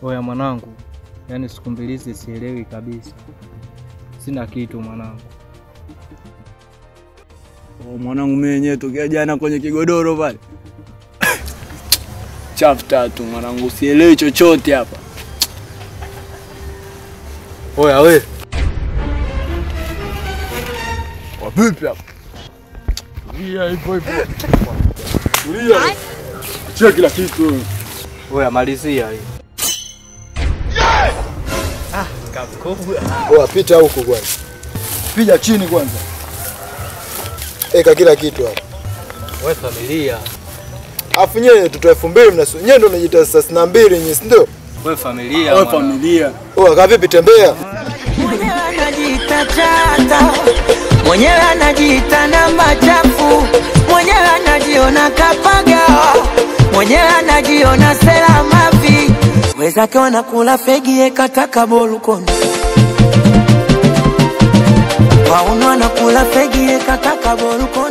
Oya mwanangu, yani siku mbili hizi sielewi kabisa. Sina kitu mwanangu. Oh, mwanangu mimi yenyewe tokea jana kwenye kigodoro pale. Chafu tatu mwanangu, sielewi chochote hapa. Oya we. Wapipi hapa? Tulia ipo ipo. Tulia. Achia kila kitu. Oya malizia hii. Ah, kakubwa. Oya pita huko kwanza. Piga chini kwanza. Eka kila kitu hapa. Wewe familia. Afu nyewe tutoe 2000 mnasu. Nyewe ndio mnajiita 32 nyinyi, si ndio? Wewe familia. Wewe familia. Oya ka vipi tembea? Mwenyewe anajiita chata. Mwenyewe anajiita namba chafu. Mwenyewe anajiona kapagawa. Mwenyewe anajiona sela mavi. Wezake wanakula fegi ekataka bolukoni. Waunu wanakula fegi ekataka bolukoni.